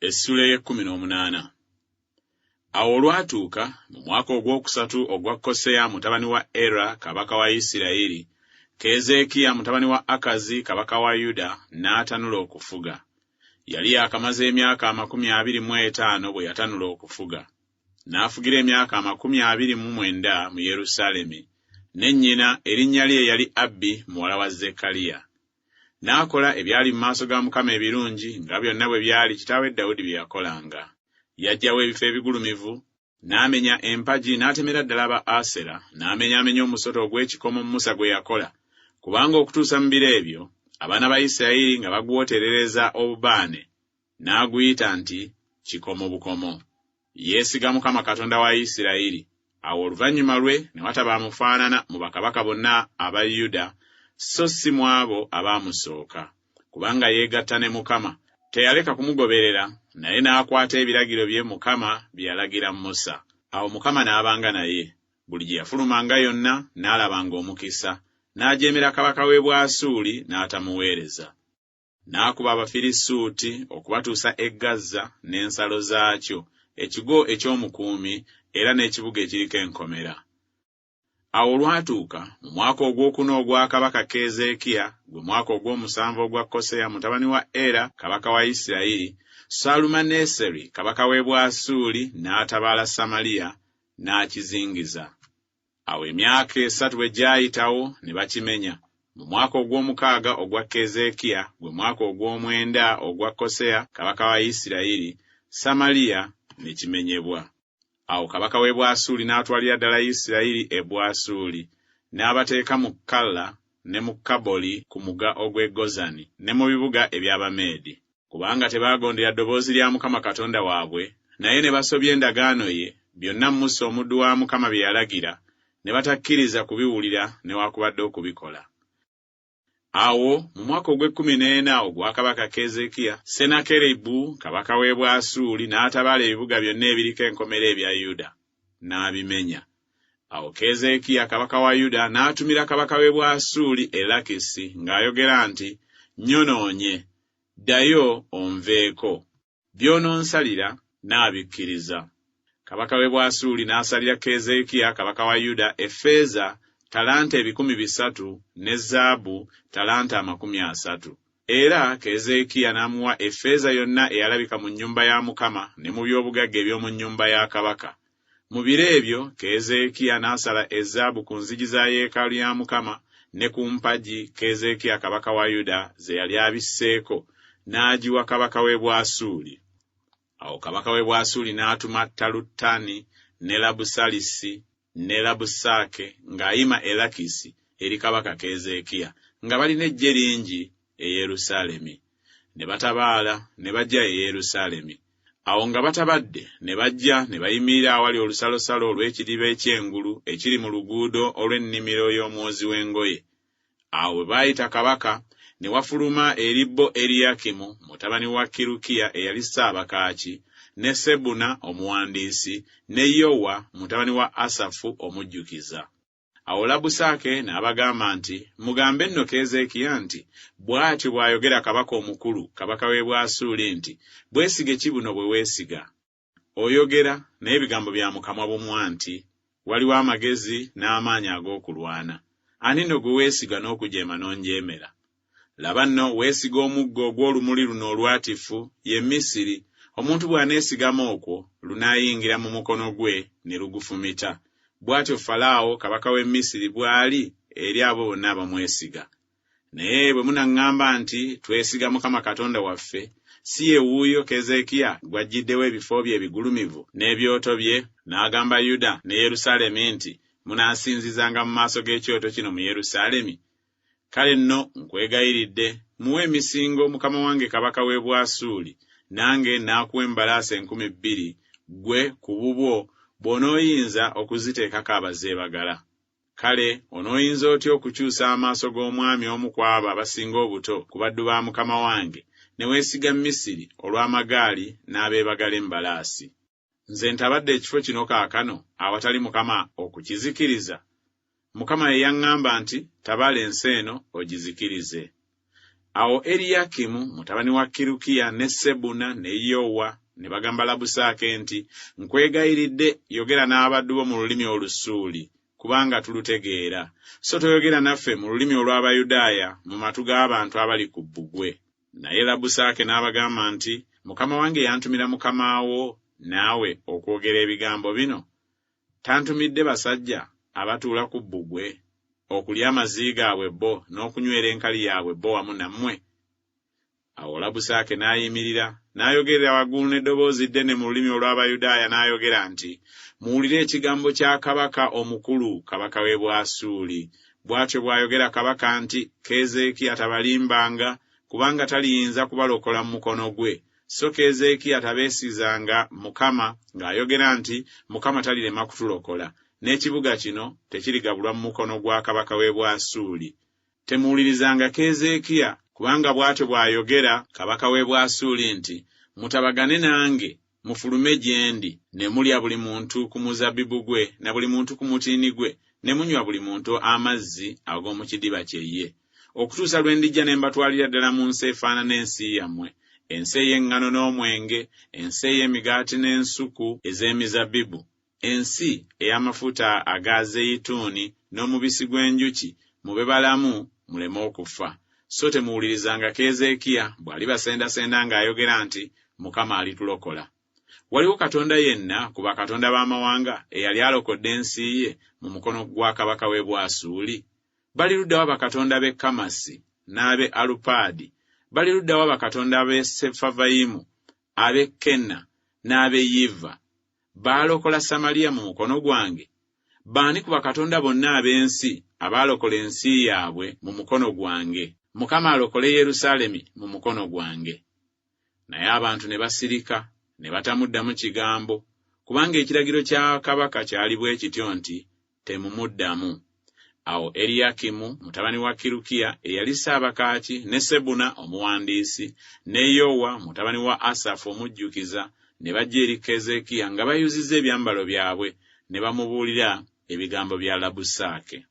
Essula ey'ekkumi n'omunaana. Awo olwatuuka mu mwaka ogwokusatu ogwa Koseya mutabani wa Era kabaka wa Isirayiri, Keezeekiya mutabani wa Akazi kabaka wa Yuda n'atanula okufuga. Yali yaakamaze emyaka 25 bwe yatanula okufuga. N'afugira emyaka 29 mu Yerusaalemi, ne nnyina erinnya lye yali Abbi muwala wa Zekkaliya. N'akola ebyali mu maaso ga Mukama ebirungi, nga byonna bwe byali kitaawe Dawudi bye yakolanga. Yaggyawo ebifo ebigulumivu, n'amenya empagi n'atemera ddala ba Asera, n'amenyaamenya omusota ogw'ekikomo Musa gwe yakola, kubanga okutuusa mu biro ebyo abaana ba Isirayiri nga bagwoterereza obubaane, n'aguyita nti Kikomo bukomo. Yeesiga Mukama Katonda wa Isirayiri. Awo oluvannyuma lwe ne wataba amufaanana mu bakabaka bonna aba Yuda, so si mu abo abaamusooka. Kubanga yeegatta ne Mukama, teyaleka kumugoberera, naye n'akwata ebiragiro bye Mukama bye yalagira Musa. Awo Mukama n'abanga naye, buli gye yafulumanga yonna n'alabanga omukisa, n'ajeemera kabaka w'e Bwasuuli n'atamuweereza. N'akuba Abafirisuuti okubatuusa e Gazza n'ensalo zaakyo, ekigo eky'omukuumi era n'ekibuga ekiriko enkomera. Awo olwatuuka mu mwaka ogwokuna ogwa kabaka Keezeekiya, gwe mwaka ogw'omusanvu ogwa Koseya mutabani wa Era kabaka wa Isirayiri, Salumaneseri kabaka w'e Bwasuuli n'atabaala Samaliya n'akizingiza. Awo emyaka esatu bwe gyayitawo ne bakimenya. Mu mwaka ogw'omukaaga ogwa Keezeekiya, gwe mwaka ogw'omwenda ogwa Koseya kabaka wa Isirayiri, Samaliya ne kimenyebwa. Awo kabaka w'e Bwasuuli n'atwalira ddala Isirayiri e Bwasuuli, n'abateeka mu Kalla ne mu Kaboli ku mugga ogw'e Gozani, ne mu bibuga eby'Abameedi. Kubanga tebaagondera ddoboozi lya Mukama Katonda waabwe, naye ne basobya endagaano ye, byonna Musa omuddu wa Mukama bye yalagira, ne batakkiriza kubiwulira newakubadde okubikola. Awo mu mwaka ogw'ekkumi n'ena ogwa kabaka Keezeekiya, Sennakeribu kabaka w'e Bwasuuli n'atabaala ebibuga byonna ebiriko enkomera ebya Yuda, n'abimenya. Awo Keezeekiya kabaka wa Yuda n'atumira kabaka w'e Bwasuuli e Lakisi ng'ayogera nti, Nnyonoonye, ddayo onveeko. By'ononsalira nnaabikkiriza. Kabaka w'e Bwasuuli n'asalira Keezeekiya kabaka wa Yuda effeeza ttalanta 300 ne zaabu ttalanta 30. Era Keezeekiya n'amuwa effeeza yonna eyalabika mu nnyumba ya Mukama ne mu by'obugagga eby'omu nnyumba ya kabaka. Mu biro ebyo Keezeekiya n'asala ezaabu ku nzigi za yeekaalu ya Mukama ne ku mpagi Keezeekiya kabaka wa Yuda ze yali abisseeko, n'agiwa kabaka w'e Bwasuuli. Awo kabaka w'e Bwasuuli n'atuma Talutani ne Labusalisi ne Labusaake ng'ayima e Lakisi eri kabaka Keezeekiya, nga balina eggye lingi e Yerusaalemi. Ne batabaala ne bajja e Yerusaalemi. Awo nga batabadde, ne bajja ne bayimirira awali olusalosalo olw'ekidiba eky'engulu ekiri mu luguudo olw'ennimiro y'omwozi w'engoye. Awo bwe baayita kabaka, ne wafuluma eri bo Eriyakimu mutabani wa Kirukiya eyali ssaabakaaki, ne Sebuna omuwandiisi, ne Yowa mutabani wa Asafu omujjukiza. Awo Labusake n'abagamba nti, Mugambe nno Keezeekiya nti, 'Bw'atyo bw'ayogera kabaka omukulu, kabaka w'e Bwasuuli nti, Bwesige ki buno bwe weesiga? Oyogera, naye bigambo bya mu kamwa bumwa nti, Waliwo amagezi n'amaanyi ag'okulwana. Ani nno gwe weesiga n'okujeema n'onjeemera? Laba nno, weesiga omuggo ogw'olumuli luno olwatifu, ye Misiri, omuntu bw'aneesigama okwo, lunaayingira mu mukono gwe ne lugufumita. Bw'atyo Falaawo kabaka w'e Misiri bw'ali eri abo bonna abamwesiga. Naye bwe munaŋŋamba nti, Twesiga Mukama Katonda waffe, si ye wuuyo Keezeekiya gw'aggyiddewo ebifo bye ebigulumivu n'ebyoto bye, n'agamba Yuda ne Yerusaalemi nti, Munaasinzizanga mu maaso g'ekyoto kino mu Yerusaalemi? Kale nno nkwegayiridde, muwe emisingo mukama wange kabaka w'e Bwasuuli, nange nnaakuwa embalaasi 2000, ggwe ku bubwo bw'onooyinza okuziteekako abazeebagala. Kale onooyinza otya okukyusa amaaso g'omwami omu ku abo abasinga obuto ku baddu ba mukama wange, ne weesiga Misiri olw'amagaali n'abeebagala embalaasi? Nze ntabadde ekifo kino kaakano awatali Mukama okukizikiriza? Mukama ye yaŋŋamba nti, Tabaala ensi eno ogizikirize. Awo Eriyakimu mutabani wa Kirukiya ne Sebuna ne Yowa ne bagamba Labusaake nti, Nkwegayiridde, yogera n'abaddu bo mu lulimi Olusuuli, kubanga tulutegeera, so toyogera naffe mu lulimi olw'Abayudaaya mu matu g'abantu abali ku bbugwe. Naye Labusaake n'abagamba nti, Mukama wange yantumira mukama wo naawe okwogera ebigambo bino? Tantumidde basajja abatuula ku bbugwe, okulya amazi gaabwe bo n'okunywera enkali yaabwe bo wamu nammwe? Awo Labusaake n'ayimirira, n'ayogerera waggulu n'eddoboozi ddene mu lulimi olw'Abayudaaya n'ayogera nti, Muwulire ekigambo kya kabaka omukulu, kabaka w'e Bwasuuli. Bw'atyo bw'ayogera kabaka nti, Keezeekiya tabalimbanga, kubanga taliyinza kubalokola mu mukono gwe. So Keezeekiya tabeesizanga Mukama ng'ayogera nti, Mukama talirema kutulokola, n'ekibuga kino tekirigabulwa mu mukono gwa kabaka w'e Bwasuuli. Temuwulirizanga Keezeekiya, kubanga bw'atyo bw'ayogera kabaka w'e Bwasuuli nti, Mutabagane nange, mufulume gye ndi, ne mulya buli muntu ku muzabbibu gwe na buli muntu ku mutiini gwe, ne munywa buli muntu amazzi ag'omu kidiba kye ye, okutuusa lwe ndijja ne mbatwalira ddala mu nsi efaanana ensi yammwe, ensi ey'eŋŋano n'omwenge, ensi ey'emigaati n'ensuku ez'emizabbibu, ensi ey'amafuta aga zeyituuni n'omubisi gw'enjuki, mube balamu, muleme okufa. So temuwulirizanga Keezeekiya bw'alibasendasenda ng'ayogera nti, Mukama alitulokola. Waliwo katonda yenna ku bakatonda b'amawanga eyali alokodde ensi ye mu mukono gwa kabaka w'e Bwasuuli? Bali ludda wa bakatonda b'e Kamasi n'ab'e Alupaadi? Bali ludda wa bakatonda b'e Sefavayimu, ab'e Kena n'ab'e Yiva? Baalokola Samaliya mu mukono gwange? Baani ku bakatonda bonna ab'ensi abaalokola ensi yaabwe mu mukono gwange? Mukama alokole Yerusaalemi mu mukono gwange. Naye abantu ne basirika, ne batamuddamu kigambo, kubanga ekiragiro kya kabaka kyali bwe kityo nti, Temumuddamu. Awo Eriyakimu mutabani wa Kirukiya eyali ssaabakaaki, ne Sebuna omuwandiisi, ne Yowa mutabani wa Asafu omujjukiza, ne bajja eri Keezeekiya nga bayuzizza ebyambalo byabwe, ne bamubuulira ebigambo bya Labusaake.